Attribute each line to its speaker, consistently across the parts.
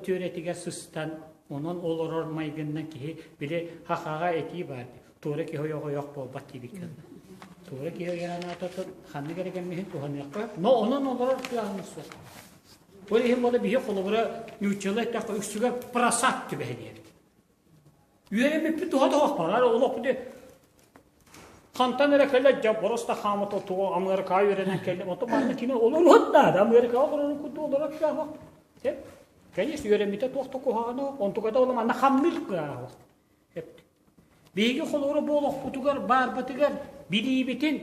Speaker 1: түөрэтигэр сыстан, онон олорор майгынынан киһи били хахаҕа этии баар туора киһи ойох ойох буолбат диэбиккэ. Туора киһи ойоҕонаата ханнык эрэ кэмҥэ туһаныахха, но онон олорор кыаҕын суох. Ол иһин буола биһи холобура нууччалыы эттэххэ үксүгэр просак түбэһэн иһэбит. Үөрэммиппит туһа туох барар олох били хантан эрэ кэлэ дьэ просто хаамата тугу Америкаҕа үөрэнэн кэллим ото манна кини олоруон наада Америкаҕа олорорун курдук олорор кыаҕа Конечно, үөрэммитэ туох да куһаҕана, онтуката ол манна хамныыр кыаҕа Биһиги холобура бу олохпутугар баарбытыгар билиибитин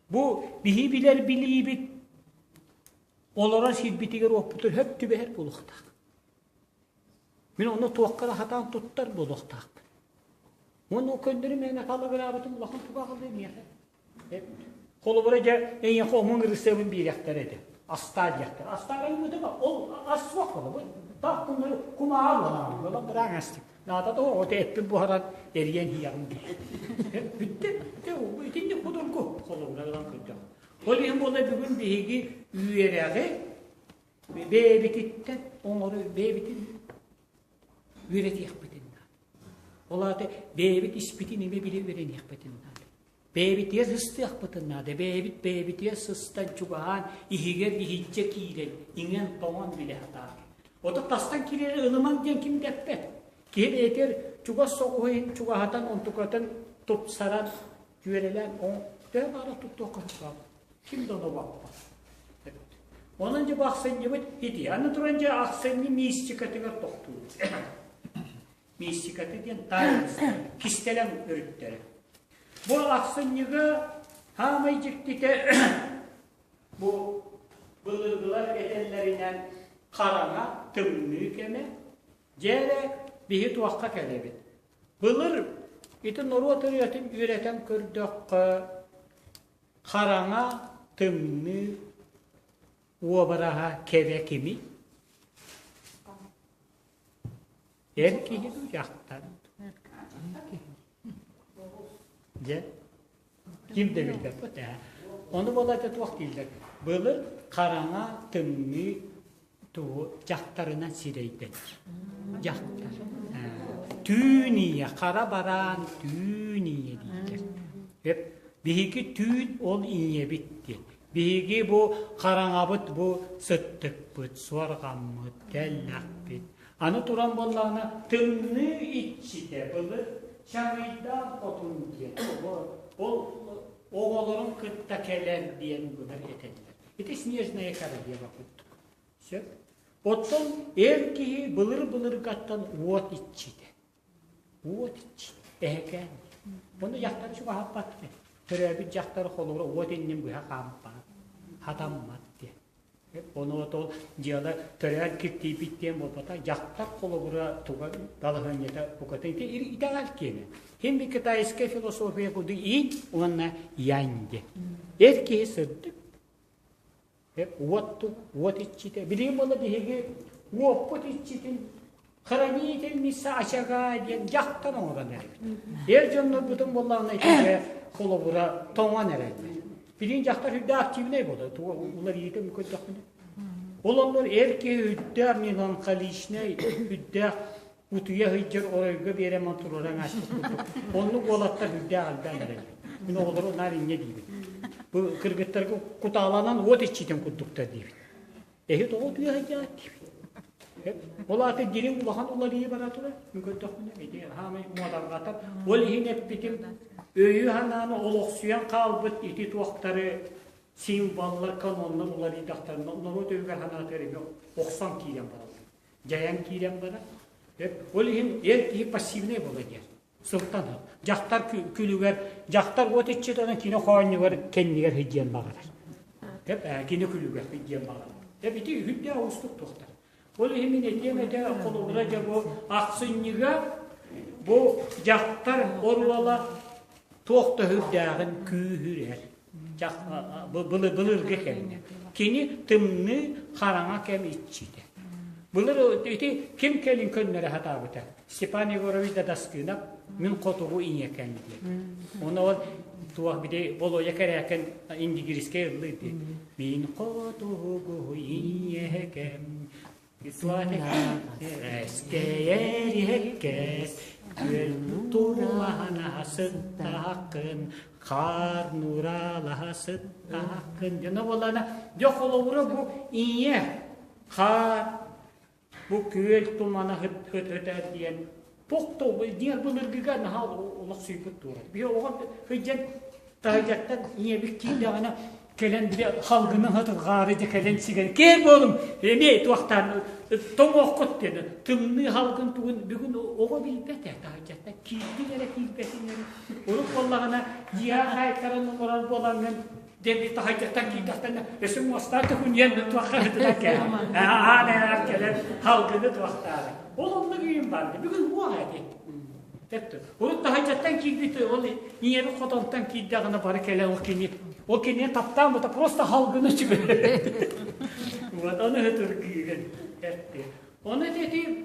Speaker 1: бу биһи билэр билиибит олорор сирбитигэр уоппутугар хөп түбэһэр буолуохтаах. Мин ону туохха да хатаан туттар буолуохтаахпын. Уонна ол көннөрү мээнэ халыгыраабытым улахан туга аҕалыа миэхэ. Холобура дьэ эйиэхэ омун ырысыабын биэриэхтэрэ этэ. Астаа диэхтэр. Астаа ыйбытым ол ас суох буолла. Таах куннары кумааҕы буолан буолан быраан астык. Наада да оҕото эппин буһаран эрийэн иһиэҕим диэн. Бүттэ. Итинник худургу холобура ылан көрдөх. Ол иһин буолла бүгүн биһиги үөрэҕи бэйэбититтэн оҥору бэйэбитин үөрэтиэхпитин наада. Ол аата бэйэбит испитин эмиэ билэ үөрэниэхпитин наада. Бэйэбитигэр сыстыахпытын наада. Бэйэбит бэйэбитигэр сыстан, чугаһаан, иһигэр иһиччэ киирэн, иҥэн-тоҥон билэ сатаан. Ото тастан киирэри ылымаҥ диэн ким да эппэт. Киһи бэйэтигэр чугас соҕуһу иһин чугаһатан, онтукатын тупсаран, дьүөрэлээн, төһө баара туттуохха сөп. Ким да ону баппат. Онон дьэ бу ахсынньыбыт ити. Аны туран дьэ ахсынньы мистикатыгар тохтуубут. Мистиката диэн таайынство, кистэлэҥ өрүттэрэ. Бу ахсынньыга хаамай дьиктитэ бу былыргылар этэллэринэн хараҥа тымныы кэмэ. Дьэ эрэ биһи туохха кэлэбит? Былыр ити норуот ырыатын үөрэтэн көрдөххө Хараҥа, тымныы уобараһа кэрэ кимий? Эр киһи дуу, дьахтар Дьэ, ким да билбэппит ээ. Ону буолла туох дииллэр? Былыр хараҥа, тымныы тугу дьахтарынан сирэйдэнэр. Дьахтар. Түүн ийэ, хара бараан түүн ийэ дииллэр. Биһиги түүн ол ийэбит диэн. Биһиги бу хараҥабыт бу сыттыкпыт, суорҕаммыт, тэллэхпит. Аны туран буоллаҕына тымныы иччитэ былыр чаҥыйдаах хотун диэн. Ол оҕолорун кытта кэлэр диэн былыр этэллэр. Ити снежная королева курдук. Сөп. Оттон эр киһи былыр-былыргаттан уот иччитэ. Уот иччитэ. Эһэкээн. Ону дьахтар чугаһаппат диэн. Төрөөбүт дьахтар холобура уот иннин быһа хаампат, хатаммат диэн. Ону ол дьыала төрөөн киртийбит диэн буолбата. Дьахтар холобура туга балаһыанньата букатын ити итэҕэл киэнэ. Хин би китайская философия куду инь уонна янь диэн. Эр киһи сырдык, уот уот иччитэ. Билигин буолла биһиги уоппут иччитин хранительница очага диэн дьахтар оҥорон эрэбит. Эр дьоннорбутун буоллаҕына итиннэ холобура тоҥон эрэллэр. Билигин дьахтар үрдэ активнай буолар, уларыйыытын көрдөхпүнэ. Ол оннугар эр киһи үрдээх меланхоличнай, үрдээх утуйа сылдьар оройго биэрэн туруоран ааспыт курдук. Оннук уолаттар үрдээх элбээн эрэллэр. Мин оҕолору наар инньэ диибин. Бу кыргыттарга кутааланан уот иччитин курдуктар диибин. Эһи тоҕо утуйа сылдьаҕыт диибин. Ол аата дириҥ улахан уларыйыы бара турар. Мин көрдөхпүнэ ити хаамай муодарҕатар. Ол иһин эппитим өйү-санааны олохсуйан хаалбыт ити туохтары символлар, каноннар уларыйдахтарына норуот өйүгэр санаатыгар эмиэ охсон киирэн бараллар. дьайан киирэн барар. Ол иһин эр киһи пассивнай буола диэн. Сылтан дьахтар күлүгэр, дьахтар уот иччитэ кини хоонньугар кэннигэр сылдьыан баҕарар. Кини күлүгэр сылдьыан баҕарар. Ити үһүрдээх уустук туохтар. Ол иһин мин этиэм этэ холобура дьэ бу ахсынньыга бу дьахтар оруола туох да үрдээҕин күүһүрэр. Былыргы кэмҥэ. Кини тымныы хараҥа кэм иччитэ. Былыр ити ким кэлин көннөрө сатаабыта? Степан Егорович Дадаскынов мин хотугу ийэкэм диэн. Оны ол туох били Болуойа кэрээкэн индигирискэй ыллыы дии. Мин хотугу ийэкэм. Эскэйэр иһэккэс, күөл тулаһана сыттааххын, хаар нууралаһа сыттааххын. Дьоно буолана, дьэ холобура бу ийэ хаар бу күөл тумана хыт-хыт диэн туох диэн былыргыга наһаа олохсуйбут туора. Биһи оҕо сылдьан таһырдьаттан ийэбит киирдэҕинэ кэлэн били халгыны хатырҕаары дьэ кэлэн сигэн киэр буолуҥ эмиэ туохтаан тоҥуоххут диэн тымныы халгын тугун бүгүн оҕо билбэт ээ таһырдьаттан киирдиҥ эрэ киирбэтиҥ эрэ урут буоллаҕына дьиэҕэ хаайтаран олорор буолаҥҥын диэн таһырдьаттан киирдэхтэринэ өссө муостаах төкүнүйэн туохха ыытынан кэлэн аан ээр кэлэн халгыны туохтаары ол оннук үйүм баар бүгүн уох эти Тэптэ. Урут таһырдьаттан киирбит ол ийэбит хотонтон киирдэҕинэ бары кэлэн ол кини ол кинини таптаан бута просто халгыны сүгэр. Вот ону өтүргүүгүн этти. Ону ити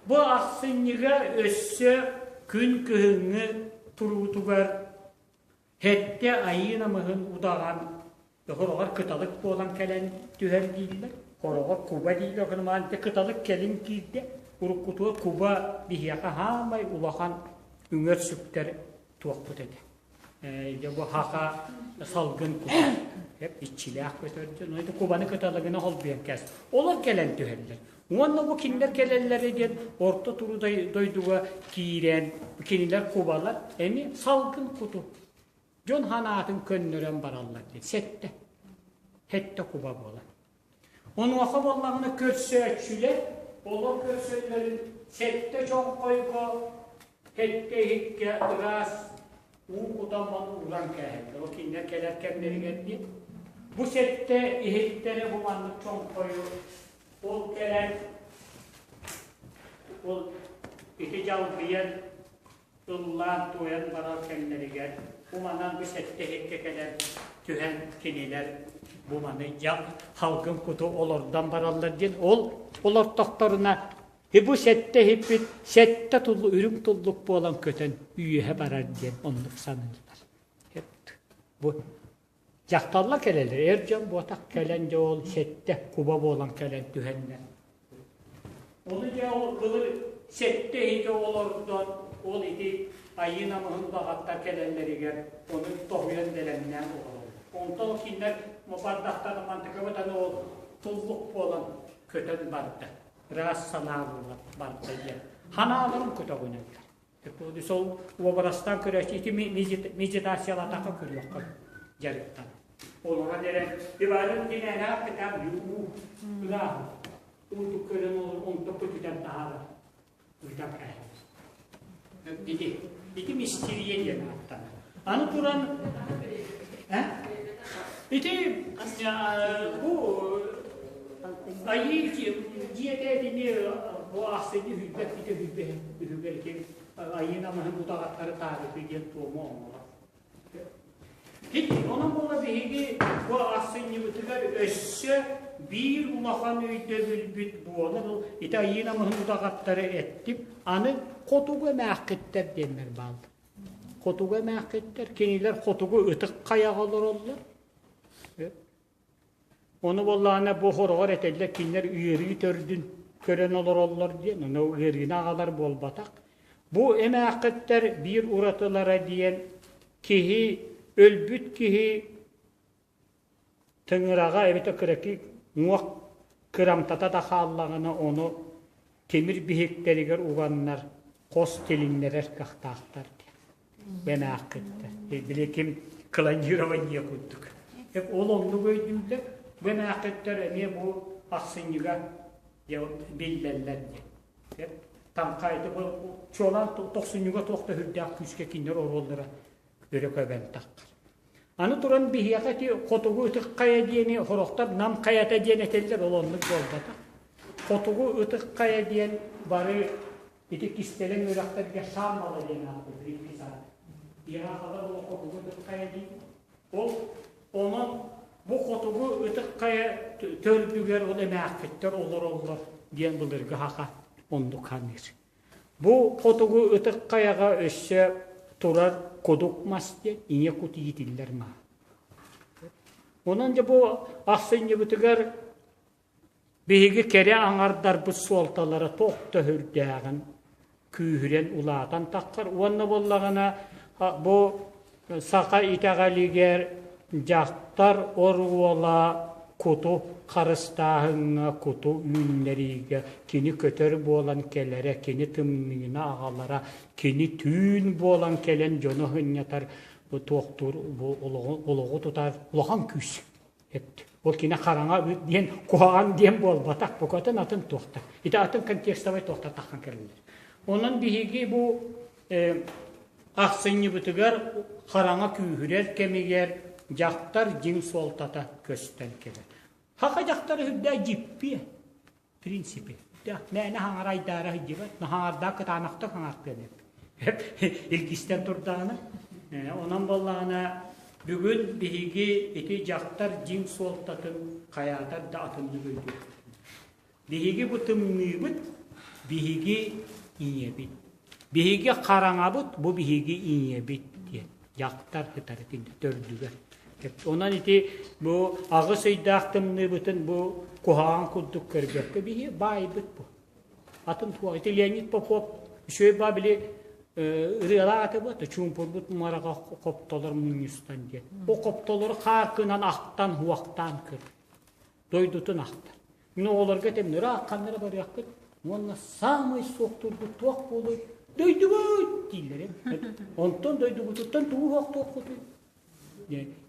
Speaker 1: бу ахсынньыга өссө күн кыһыҥҥы туруутугар Сэттэ айыы намыһын удаҕан хороҕор кыталык буолан кэлэн түһэр дииллэр, хороҕор куба дииллэр, онон кыталык кэлин киирдэ, уруккутугар куба биһиэхэ саамай улахан үҥэр-сүктэр туохпут этэ. Дьэ бу хаха салгын куба, иччилээх көтөр дьон, ити кубаны кыталыгына холбуйан кээс. Олор кэлэн түһэллэр. Уонна бу кинилэр кэлэллэрэ диэн орто туруу дойдуга киирэн, кинилэр кубалар эмиэ салгын куту дьон санаатын көннөрөн бараллар диэн сэттэ. Сэттэ куба буолар. Онуоха буоллаҕына көрсөөччүлэр олор көрсөллөрүн сэттэ чоҥхойго сэттэ иһиккэ ыраас уу кутан ууран кээһэллэр. Ол кинилэр кэлэр кэмнэригэр диэн. Бу сэттэ иһиттэрэ бу маннык чоҥхойу Ол кэлэн, ол ити дьалбыйан, ыллаан-туойан барар кэмнэригэр бу манан бу сэттэ иһиккэ кэлэн түһэн кинилэр бу маны халгын куту олордон бараллар диэн ол олортохторуна бу сэттэ иһиппит сэттэ туллу үрүҥ туллук буолан көтөн үөһэ барар диэн оннук саныыллар. Бу Дьахталлар кэлэллэр, эр дьон буотах кэлэн дьэ ол сэттэ куба буолан кэлэн түһэннэр. Ону дьэ ол былыр сэттэ иһити олордон ол ити айыы намыһын баҕаттар кэлэллэригэр ону тоһуйан бэлэмнээн олороллор. Онтон кинилэр бардахтарына мантыкабыт аны ол туллук буолан көтөн барда. Ыраас санаа буолан барда диэн. Ханааларын көтөҕүнэллэр. Сол уобарастаан көрөөччү ити медитациялаатахха көрүөххэ дьарыктан. Олорон эрэн Иванов кинээнээх кытаан уу ылааһын уутук көрөн онто көтүтэн таһаарар ыытан кээһэр. Ити ити мистерия диэн ааттанар. Аны туран ити бу айыы дьиэтэ итини бу ахсынньы үһүйбэт ити үһүйбэ үһүгэр ити айыы намыһын утаҕаттары таарытыы диэн туому оҥорор. Ити онон буола биһиги бу ахсынньыбытыгар өссө биир улахан өйдөбүлбүт буолар ити айыы намыһын утаҕаттары эттим аны хотугу эмээххиттэр диэннэр бааллар. Хотугу эмээххиттэр, кинилэр хотугу ытык хайаҕа олороллор. Ону буоллаҕына бу хороҕор этэллэр кинилэр ыарыы төрдүн көрөн олороллор диэн, ону ыарыыны аҕалар буолбатах. Бу эмээххиттэр биир уратылара диэн киһи өлбүт киһи Тыҥыраҕа эбэтэр кыракый уҥуох кырамтата да хааллаҕына ону тимир биһиктэригэр уганнар хос тилиннэрэр кыахтаахтар диэн эмээххиттэр. Били ким клонирование курдук. Ол оннук өйдүүллэр. Бу эмээххиттэр эмиэ бу ахсынньыга биллэллэр диэн. Таҥха ити бу чуолаан тохсунньуга туох да үрдээх күүскэ кинилэр оруоллара өрө көбөн таххар. Аны туран биһиэхэ ити хотугу ытык хайа диэни сорохтор Нам хайата диэн этэллэр, ол оннук буолбатах. Хотугу ытык хайа диэн бары ити кистэлэҥ үөрэхтэргэ сааммала диэн ааттыыр иккис аат. Иаахалар ол хотугу ытык хайа диир. Ол онон бу хотугу ытык хайа төрдүгэр ол эмээххиттэр олороллор диэн былыргы саха оннук саныыр. Бу хотугу ытык хайаҕа өссө турар кудук мас диэн ийэ кут иитиллэр маа. Онон дьэ бу ахсынньыбытыгар Биһиги кэрэ аҥардарбыт суолталара туох да сүрдээҕин күүһүрэн улаатан таххар уонна буоллаҕына бу саха итэҕэлигэр дьахтар оруола куту харыстааһыҥҥа, куту үүннэриигэ кини көтөр буолан кэлэрэ, кини тымныыны аҕалара, кини түүн буолан кэлэн дьону сынньатар бу туохтуур бу олоҕу, олоҕу тутар улахан күүс. Ол кини хараҥа диэн куһаҕан диэн буолбатах, букатын атын туохтар. Ити атын контекстовай туохтар таххан кэлэллэр. Онон биһиги бу ахсынньыбытыгар хараҥа күүһүрэр кэмигэр дьахтар дьиҥ суолтата көстөн кэлэр. Хаха дьахтары үрдээ дьиппиэ, в принципе. Мээнэ хаҥара айдаара сылдьыбат, хаҥардаах кытаанахтык хаҥартыан эп. Илгистэн турдаҕына. Онон буоллаҕына бүгүн биһиги ити дьахтар дьиҥ суолтатын хайаатар да атыннык өйдүөхпүт. Биһиги бу тымныыбыт, биһиги ийэбит. Биһиги хараҥабыт, бу биһиги ийэбит диэн дьахтар кытары төрдүгэр. Онон ити бу аҕыс ыйдаах тымныыбытын бу куһаҕан курдук көрбөккө биһи баайбыт бу. Атын туох ити Леонид Попов үчүгэй баа били ырыалаах аты бу чуумпурбут муораҕа хоптолор мунньустан диэн. Бу хоптолору хааркынан ахтан хуохтаан көр. Дойдутун ахтар. Мин оҕолорго этим, ыраах ханна эрэ барыахпыт уонна саамай суохтуурбут туох буолуой? Дойдубут дииллэр. Онтон дойдубутуттан тугу суохтуохпутуй?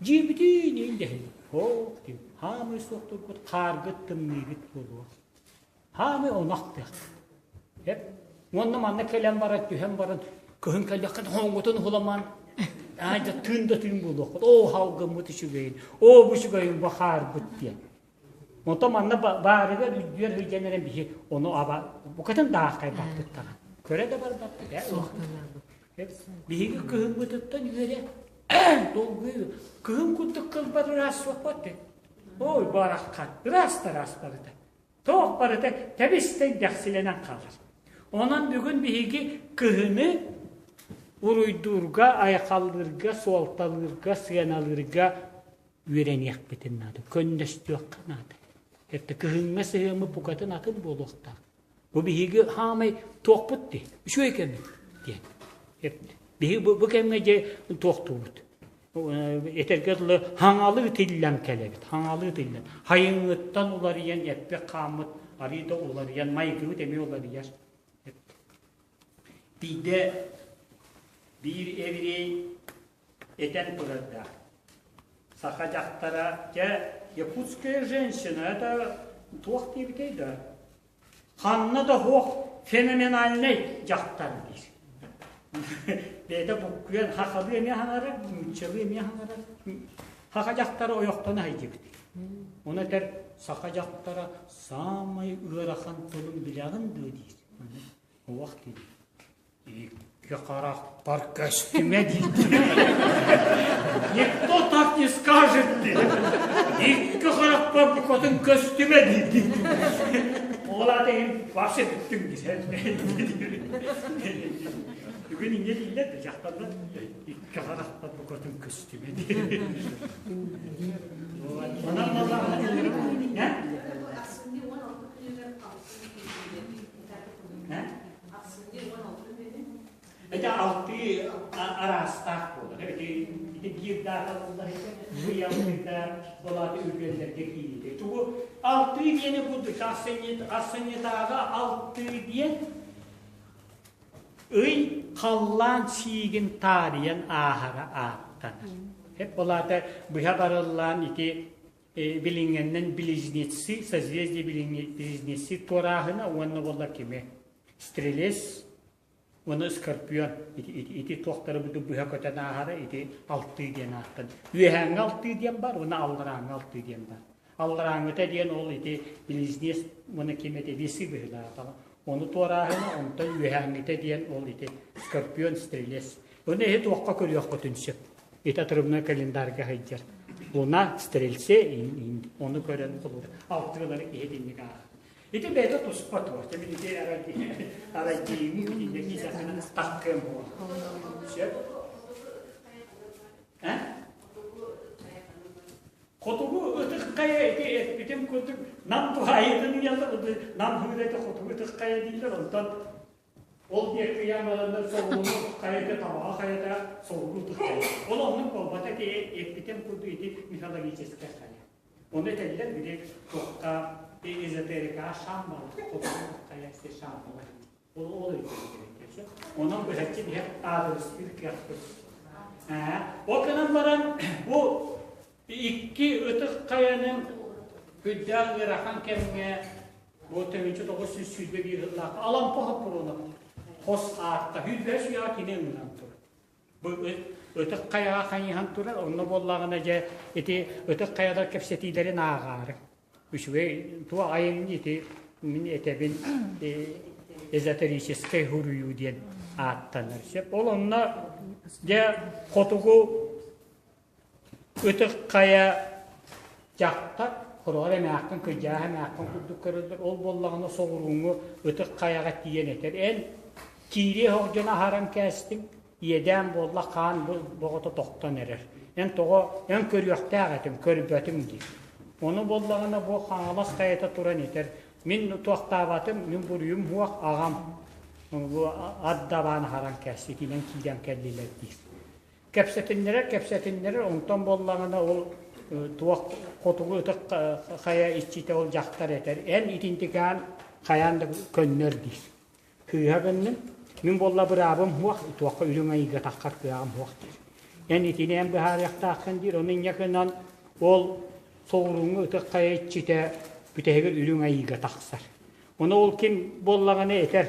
Speaker 1: Дьиэбитин иин дэһин. Һоох диим. Хаамай суохтуурбут хааргыт тымныыгыт буолуо. Хаамай ону ахтыахпыт. Эп. Уонна манна кэлэн баран түһэн баран кыһын кэллэххин хоҥҥутун уһуламан аа дьэ тыын да тыын буолуоххут. Оо халгыммыт үчүгэйин, оо бу үчүгэйин бу хаарбыт диэн. Онтон манна баарыгар үрдүөр сылдьан эрэн биһи ону аба букатын дааххайбаппыт даҕаны. Көрө да барбаппыт ээ. Биһиги кыһыммытыттан үөрэ долгуйу кыһын курдук кылбар ыраас суохпат Ой бараххан ыраас да ыраас барыта. Туох барыта тэбис-тэҥ дэхсилэнэн хаалар. Онон бүгүн биһиги кыһыны уруйдуурга, айхаллыырга, суолталыырга, сыаналыырга үөрэниэхпитин наада, көннөстүөххэ наада. Это кыһыҥҥа сыһыаммыт букатын атын буолуохтаах. Бу биһиги хаамай туохпут дии, үчүгэй кэммит диэн. Биһиги бу, бу кэмҥэ дьэ туохтуубут. Этэргэ дылы хаҥалыы тиллэн кэлэбит, хаҥалыы тиллэн. Хайыҥҥыттан уларыйан эппит хааммыт арыый да уларыйан, майгыбыт эмиэ уларыйар. Биирдэ биир еврей этэн турардаах. Саха дьахтара, дьэ, якутская женщина, это туох диэбитэй да? Ханна да суох феноменальнай дьахтар диир. Бэйэтэ буккуйан хахалыы эмиэ хаҥарар, нууччалыы эмиэ хаҥарар. Хаха дьахтара ойохтоно сылдьыбыт. Ону этэр саха дьахтара саамай ыарахан тылын билэҕин дуо диир. Уох диир. Икки харахпар көстүмэ диир. Никто так не скажет диир. Икки харахпар букатын көстүмэ диир. Ол аата иһин вообще бүттүҥ диир. Бүгүн инньэ дииллэр да дьахталлар икки харахпар букатын көстүмэ диир. Онон буоллаҕына Ити алтыы араастаах буолар. Ити ити биир даата буолла быйылгыта болааты үргэллэргэ киирдэ. Тугу алтыы диэни курдук ахсынньытааҕы алтыы диэн ый халлаан сиигин таарыйан ааһара ааттанар. Хеп болаата быһа барыллаан ити билиҥҥэннэн близнецы, созвездие близнецы туорааһына уонна буолла кими Стрелец уонна Скорпион ити, ити, ити туохтары быһа көтөн ааһара ити алтыы диэн ааттан. Үөһээҥҥи алтыы диэн бар уонна алларааҥҥы алтыы диэн бар. Алларааҥҥыта диэн ол ити близнец уонна ким этэ весы быһыылаах. Ону туорааһына, онтон үөһээҥҥитэ диэн ол ити Скорпион, Стрелец. Ону эһи туохха көрүөххүтүн сөп. Ити отрывной календарга сылдьар. Луна, Стрельцы, ону көрөн холуур. Алтыылары киһи итинник ааҕар. Ити бэйэтэ туспа туох. Мин ити арайдиини итинник киһиэхэ таккыам буол. Сөп? Хотугу ытык хайа ити эппитим курдук Нам туһаайыытын ыйаллар, Нам һыырайда хотугу ытык хайа дииллэр, онтон ол диэки ыйаан бараннар соҕурууну хайата табаҕа хайата соҕуруу ытык хайа. Ол оннук буолбата ити эппитим курдук ити мифологическай хайа. Ону этэллэр били туохха эзотерикаҕа шамбала, хотугу ытык хайа шамбала. Ол ол өйдөбүл Онон быһаччы биһи аадырыстыыр кыахпыт. Ол гынан баран бу икки ытык хайаны күрдээх ыарахан кэмҥэ бу 1921 сыллаах Алампа Хоппуруонап хос аатта 105 үйэҕэ кини ыҥыран турар. Бу ытык хайаҕа хайыһан турар, онно буоллаҕына дьэ ити ытык хайалар кэпсэтиилэрин ааҕаары. Үчүгэй туох айымньы ити мин этэбин эзотерическай суруйуу диэн ааттанар сөп. Ол онно дьэ хотугу ытык хайа дьахтар хороҕор эмээххин кыдьаах эмээххин курдук көрөллөр. Ол буоллаҕына соҕурууҥҥу ытык хайаҕа тиийэн этэр. Эн киириэ оһох дьон аһаран кээстиҥ, иэдээн буолла хаан боҕото тохтон эрэр. Эн тоҕо эн көрүөхтээх этим, көрбөтүм диир. Ону буоллаҕына бу Хаҥалас хайата туран этэр, мин туохтаабатым, мин буруйум суох, аҕам бу ат дабаан аһаран кээс, итинэн киирэн кэллилэр диир. Кэпсэтиннэрэр, кэпсэтиннэрэр, онтон буоллаҕына ол туох хотугу ытык хайа иччитэ ол дьахтар этэр, эн итинтикээн хайаан да көннөр диир. Кыыһа гынным, мин буолла быраабым суох, туохха үрүҥ айыыга таххар кыаҕым суох диир. Эн итини эн быһаарыахтааххын диир, ону инньэ гынан ол соҕурууҥҥу ытык хайа иччитэ бүтэһигэр үрүҥ айыыга тахсар. Ону ол ким буоллаҕына этэр,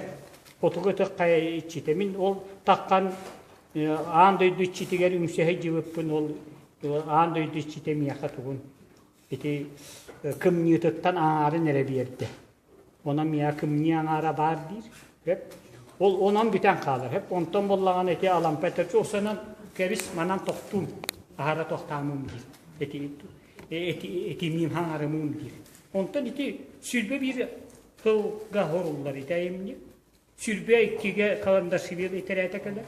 Speaker 1: хотугу ытык хайа иччитэ. Мин ол таххан аан дойду иччитигэр үҥсэ сылдьыбыппын, ол аан дойду иччитэ миэхэ тугун ити кымньыытыттан аҥаарын эрэ биэрдэ. Онон миэхэ кымньыы аҥаара баар диир. Сөп. Ол онон бүтэн хаалар. Сөп. Онтон буоллаҕына ити Алампа этэр, осонон кэбис манан тохтуум, аһара тохтаамым диир. Эти эти этимиим хаҥарымыым диир. Онтон ити 21 тылга хоруллар ити айымньы. 22-гэ Каландашвили итэрээтэ кэлэр.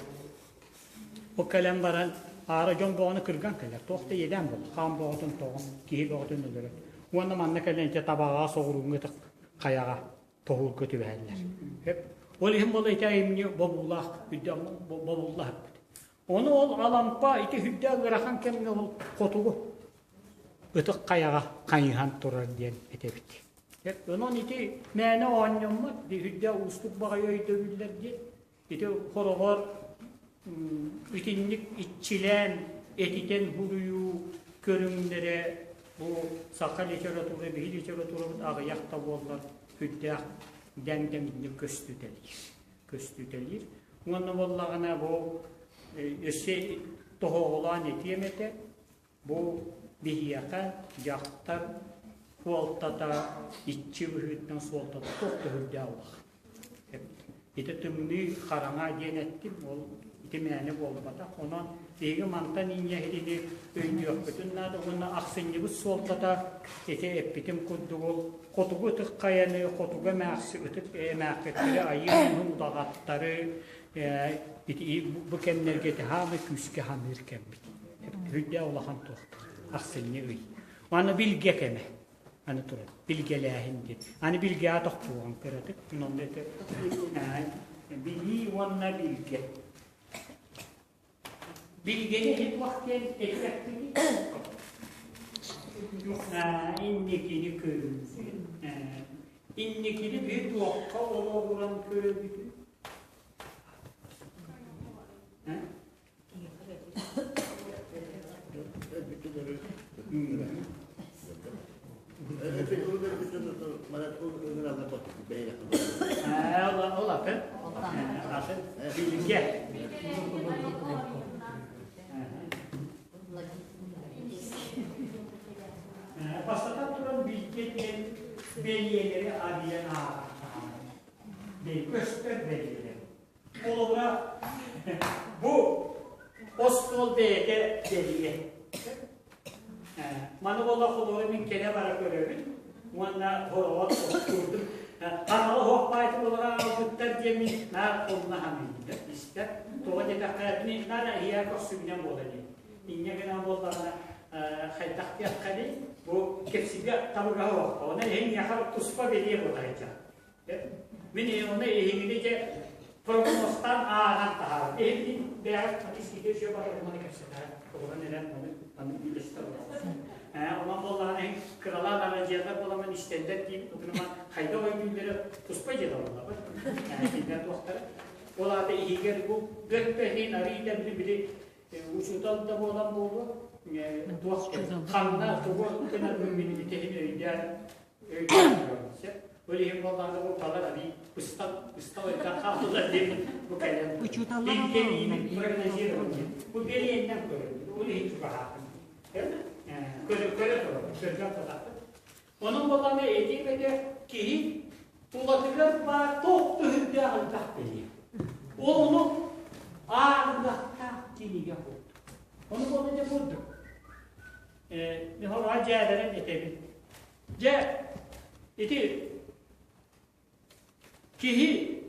Speaker 1: Ол кэлэн баран аара дьон боҕону кырган кэлэр. Туох да иэдээн буолла. Хаан боҕотун тоҕон, киһи бөҕөтүн өлөрөр. Уонна манна кэлэн ити табаҕаҕа соҕурууҥҥу ытык хайаҕа тоһуурга түбэһэллэр. Ол иһин буола ити айымньы бобуулаах бобуллаһыппыт. Ону ол Алампа ити үрдээх ыарахан кэмҥэ ол хотугу ытык хайаҕа хайыһан турар диэн этэбит. Онон ити мээнэ оонньоммот, үрдээх уустук баҕайы өйдөбүллэр диэн ити хороҕор итинник иччилээн этитэн суруйуу көрүҥнэрэ бу саха литература, биһи литературабыт аҕыйах да буоллар үрдээх дэҥ-дэҥник көстүтэлиир. Көстүтэлиир. Уонна буоллаҕына бу өссө тоһоҕолоон этиэм этэ, бу биһиэхэ дьахтар суолтата иччи быһыытынан суолтата туох да үрдээх улахан. Ити тымныы хараҥа диэн эттим, ол ити мээнэ буолбатах. Онон биһиги мантан инньэ итини өйдүөхпүтүн наада уонна ахсынньыбыт суолтата ити эппитим курдук ол хотугу ытык хайаны, хотугу эмээхси ытык эмээххиттэри айыы муһун удаҕаттары ити бу кэмнэргэ ити хаамай күүскэ ханыыр кэммит. Үрдээх улахан туохтар. Ахсынньы ый. Аны билгэ кэмэ. Аны турар. Билгэлээһин диэн. Аны билгэҕэ тохтуоҕун кыратык. Онно ити билии уонна билгэ. Билгэни туох диэн этиэхпиний? Инникини көрүү. Инникини биир туохха олоҕуран көрөбүтүй? Ол атын. Атын. Билгэ. Бастатан туран билгэ диэн бэлиэлэри арыйан ааҕар. Көстөр бэлиэлэр. Холобура, бу остуол бэйэтэ бэлиэ. Маны буола холобура мин кэлэ бара көрөбүн уонна хороҕор остуурдум. Хараҕа оһох баайты олоро аҕалбыттар диэн мин наар онно саныыбын истэр. Тоҕо диэтэххэ, мин наар эһиэхэ көрсүбүнэн буола диэн. Инньэ гынан буоллаҕына, хайдах диэххэний, бу кэпсигэ табыгаһа суох. Онон эһиҥ туспа бэлиэ буолар. Мин оны эһигини дьэ прогнозтаан ааҕан таһаарым. Эһигини бэйэҕит статистика үчүгэй бар ону кэпсэтэр. Оҕолон эрэн ону аны үлэстэр Онон буоллаҕына эһиҥ кыралаан арадьыйалар буоламмын истэллэр диир тугунаман хайдах өйдүүллэрэ туспа дьыала буоллабыт. Кинилэр туохтара. Ол аата иһигэр бу бөт-бөтин арыый да били учуутал да буолан буолуо туох ханна тугу гынарбын мин итиһин өйдөөн өйдөөн сөп. Ол иһин буоллаҕына бу балар арыый быстал быстал өйдөөн хааллылар диэн бу кэлэн
Speaker 2: Учууталлар
Speaker 1: прогнозирование. Бу бэлиэннэн көрөбүт. Ол иһин чугаһаатым. Көрө көрө турабын, көргөн тутаахпын. Онон буоллаҕына этиим этэ киһи тулатыгар баар туох өһүрдээх элбэх бэлиэ. Ол ону аарыгахтаах кинигэ курдук. Ону буолла дьэ курдук. Мин хоруха дьээлэрин этэбин. Дьэ, ити киһи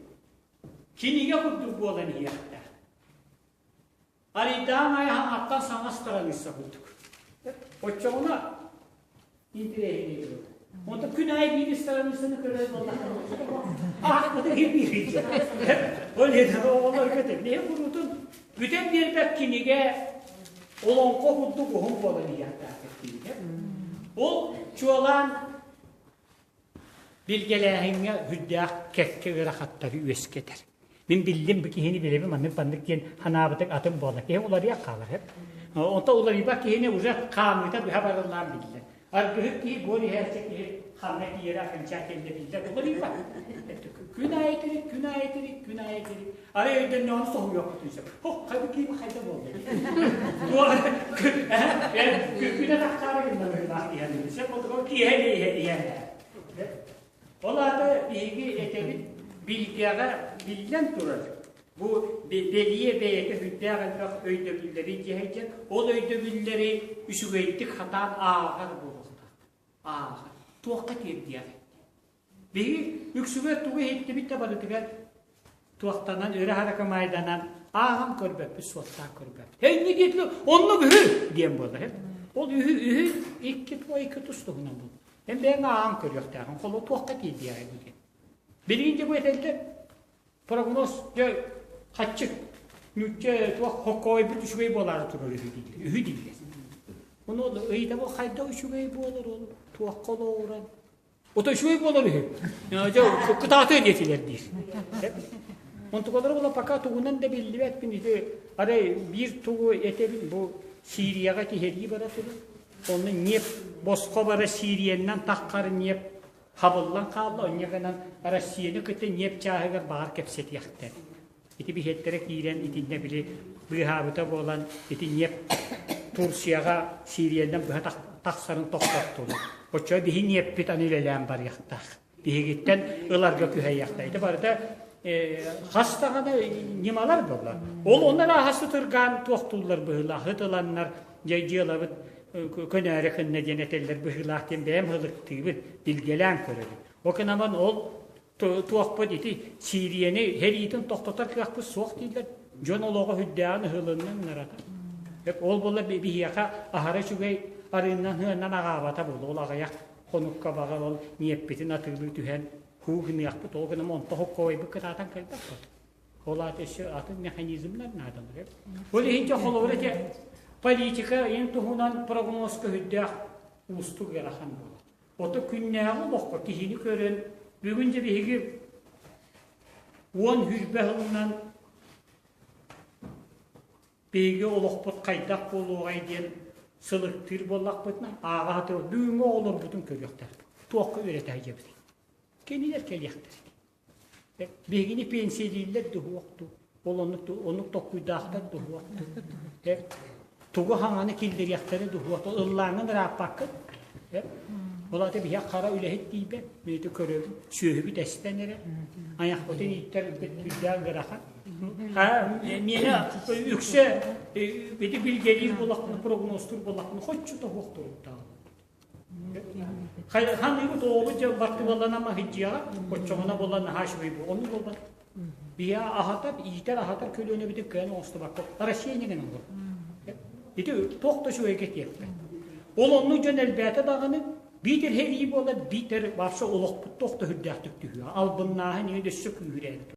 Speaker 1: кинигэ курдук буолан иһиэхтээх. Арыйдаан айаһаҥаттан саҥа страница курдук. Оччоҕуна интэриэһинэй буолар. Онтон күн аайы биир страницаны көрөр буоллахха аахпыта биир Ол иһин оҕолор көтөр. Миһин куруутун бүтэн биэрбэт кинигэ олоҥхо курдук уһун буолан иһиэхтээх кинигэ. Ол чуолаан билгэлээһиҥҥэ үрдээх кэккэ ыарахаттары үөскэтэр. Мин биллим бу киһини билэбин маннык маннык диэн ханаабытык атын буолла. Киһи уларыйа хаалар. Онто уларыйбат киһини уже хаамыыта быһа барыллаан биллэр. Аргыһыт киһи буор иһээччи киһи ханна тиийэрэ окончательно биллэр. Уларыйбат. Күн аайы тирик, күн аайы тирик, күн аайы тирик. Арай өйдөннөҕүнэ соһуйуохпутун сөп. Хох, хайда киһи хайда буолла? Күнэ тахсаары гынна иһэн. Сөп болдук киһи иһэн. Ол аата биһиги этэбит билгэҕэ биллэн турар. Бу бэлиэ бэйэтэ сүрдээх элбэх өйдөбүллэри дьэһэйдэр. Ол өйдөбүллэри үчүгэйдик хатаан ааҕар буолуохтаах. Ааҕар. Туохха тиэрдиэҕэй? Биһиги үксүгэр тугу иһиттибит да барытыгар туохтанан өрө харакамайданан ааҕан көрбөппүт, суоттаан көрбөппүт. Энни диэтилэр, оннук үһү диэн буолар. Ол үһү үһү икки икки тус туһунан буолар. Эн бэйэҥ ааҕан көрүөхтээхин, холу туохха тиийдиэҕэй бу диэн. Билигин дьэ бу этэллэр, прогноз дьэ хаччы ньүччэ туох хоккоойбут үчүгэй буолаары турар үһү дииллэр. Үһү дииллэр. Ону ыйытабы хайдах үчүгэй буолар ол туохха олоҕуран Ото үчүгэй буолар үһү. Дьэ кытаатыа диэтилэр диир. Онтукалара була пока тугунан да биллибэт мин ити арай биир тугу этэбин бу Сирияҕа тиһэрии бара турар. Онно ньиэп босхо бара Сирияннан таххар ньиэп хабыллан хаалла. Онньа гынан Россияны кытта ньиэп чааһыгар баҕар кэпсэтиэхтэр. Ити биһиэттэрэ киирэн итиннэ били быыһаабыта буолан ити ньиэп Турцияҕа Сирияннан быһа тахсарын тохтоттулар. Оччо биһи ньиэппит аны үлэлээн барыахтаах. Биһигиттэн ыларга күһэйиэхтэ. Ити барыта хас даҕаны ньымалар буолла. Ол онно ааһа сытыргаан туохтууллар быһыылаах, ытыланнар дьэ дьыалабыт көнөөрү кынна диэн этэллэр быһыылаах диэн бэйэм ылыктыыбын, билгэлээн көрөбүн. Ол гынан ол туохпут ити Сирияны сэриитин тохтотор кыахпыт суох дииллэр. Дьон олоҕо үрдээҕин ыһылыннын нарата. Ол буолла биһиэхэ аһара үчүгэй арыыннан ыаннан аҕаабата буолла. Ол аҕыйах хонукка баҕар ол ньиэппитин атыылыы түһэн һуу гыныахпыт. Ол гынан онто хоккоойбут кытаатан кэлбэт. Ол аата өссө атын механизмнар наадалар. Ол иһин дьэ холобура ити политика ин туһунан прогнозка үрдээх уустук ыарахан буолар. Ото күннээҕи олоххо киһини көрөн бүгүн дьэ биһиги 10-20 сылынан биһиги олохпут хайдах буолуоҕай диэн сылыктыыр буоллахпытына ааҕа сатыыр бүгүҥҥү оҕолорбутун көрүөхтээхпит. Туохха үөрэтэ сылдьабыт? Кинилэр кэлиэхтэрэ. Биһигини пенсиялииллэр дуһуохту, ол оннук оннук толкуйдаахтар дуһуохту. Тугу хаҥаны киллэриэхтэрэ дуһуохту, ыллааҥҥын ырааппаккын. Ол аата биһиэхэ хара үлэһит тиийбэт, мин көрөбүн, сүөһүбүт эстэн эрэ, айахпытын ииттэр үрдээх ыарахан. Миэнэ үксэ ити билгэлиир буоллахпына, прогнозтуур буоллахпына, хоччу тоһуох туруктаах. Ханыыбыт оҕобут дьэ бартыбаллана маһыдьыаҕа, оччоҕуна буолла наһаа үчүгэй буол. Оннук буолбат. Биһи аһатар, иитэр, аһатар көлүөнэбитин кыайан оҥостубакка Россия ньыгын оҥорор. Ити туох да үчүгэйгэ тиэрпэт. Ол оннук дьон элбээтэ даҕаны, биитэр сэрии буолар, биитэр вообще олохпут туох да сүрдээхтик түһүө. Албыннааһын иһин өссө күүһүрээбит.